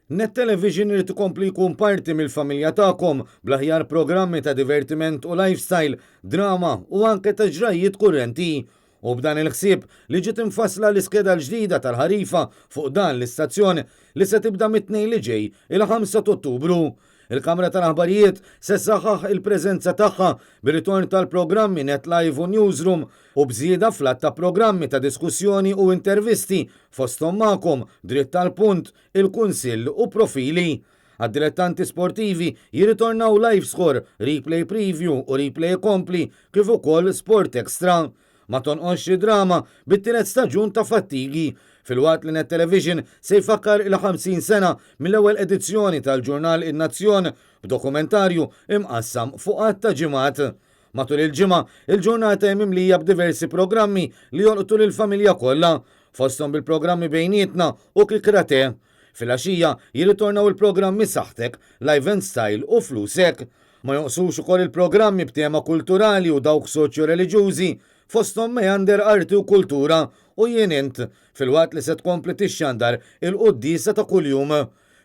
Net Television irid ikompli jkun parti mill-familja tagħkom bl-aħjar programmi ta' divertiment u lifestyle, drama u anke ta' ġrajjiet kurrenti. U b'dan il-ħsieb li ġiet imfassla l-iskeda l-ġdida tal-ħarifa fuq dan l-istazzjon li se tibda mit-Tnejn li ġej, il-5 ta' Ottubru. Il-Kamra tal-Aħbarijiet se ssaħħaħ il-preżenza tagħha bir-ritorn tal-programmi Net Live u Newsroom u b'żieda fl-għadd ta' programmi ta' diskussjoni u intervisti fosthom Magħkom, Dritt għall-Punt, Il-Kunsill u Profili. Għad-dilettanti sportivi jirritornaw Live Score, Replay Preview u Replay Ikompli kif ukoll Sport Extra. Ma tonqosx id-drama bit-tielet staġun ta' Fattigi, filwaqt li Net Television se jfakkar il-50 sena mill-ewwel edizzjoni tal-ġurnal In-Nazzjon b'dokumentarju imqassam fuq għadd ta' ġimgħat. Matul il-ġimgħa, il-ġurnata hi mimlija b'diversi programmi li jolqtu lill-familja kollha, fosthom bil-programmi Bejnietna u Kikkra Te. Filgħaxija jirritornaw il-programmi Saħħtek, Live and Style u Flusek. Ma jonqsux ukoll il-programmi b'tema kulturali u dawk soċjo-reliġjużi, fosthom Meander Arti u Kultura u Jien Int, filwaqt li se tkompli tixxandar il-quddiesa ta' kuljum.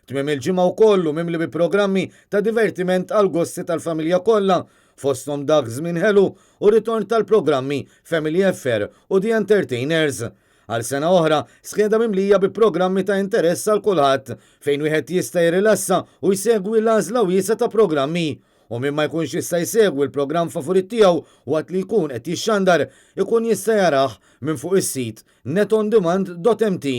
Tmiem il-ġimgħa wkoll hu mimli bi programmi ta' divertiment għall-gosti tal-familja kollha, fosthom dak Żmien Ħelu u ritorn tal-programmi Family Affair u The Entertainers. Għal sena oħra, skeda mimlija bi programmi ta' interess għal kulħadd, fejn wieħed jista' jirrilassa u jsegwi l-għażla wiesgħa ta' programmi. U min ma jkunx jista' jsegwi l-programm favorit tiegħu waqt li jkun qed jixxandar, ikun jista' jarah minn fuq is-sit netondemand.mt.